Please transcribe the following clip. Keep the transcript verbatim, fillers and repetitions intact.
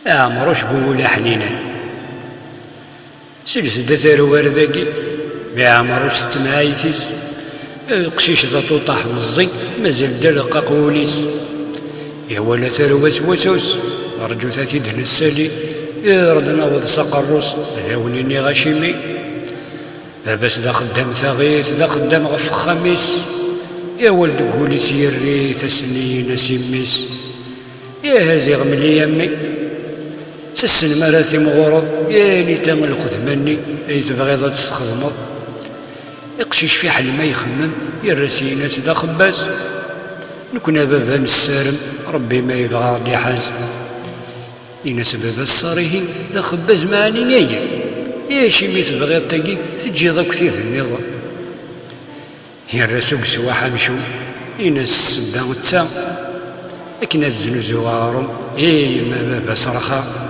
Ɛemruc bu wul aḥninan. Sels-d ad tarew ar dagi, mi Ɛemruc s temɛayt-is. Aqcic d aṭuṭaḥ meẓẓi, mazal d aleqqaq wul-is. Iwala tarwa s wasus, rǧut ad t-id-nessali. Iɣer d-naweḍ s aqerru-s, ad awen-iniɣ acimi. Baba-s d axeddam taɣit, d axeddam ɣef uxxam-is. Iwal deg wul-is yerri-t ass-nni-ines i mmi-s. Ih a ziɣ mli a mmi, s ssnem ara timɣureḍ, ya nita lxedma-nni ay tebɣiḍ ad tt-txedmeḍ. Iqcic fiḥel ma ixemmem, yerra-s yenna-tt d axebbaz. Nekkni a baba nessarem, Rebbi ma yebɣa ɣ-d-iḥaz. Yenna-s baba ṣṣarihin d axebbaz, meɛni aya? Acimi tebɣiḍ tagi teǧǧiḍ akk tid nniḍen? Yerra-s ugeswaḥ amcum, yenna-s ssebba d ta, akken ad znuzuɣ aɣrum. I yemma baba ṣerxa,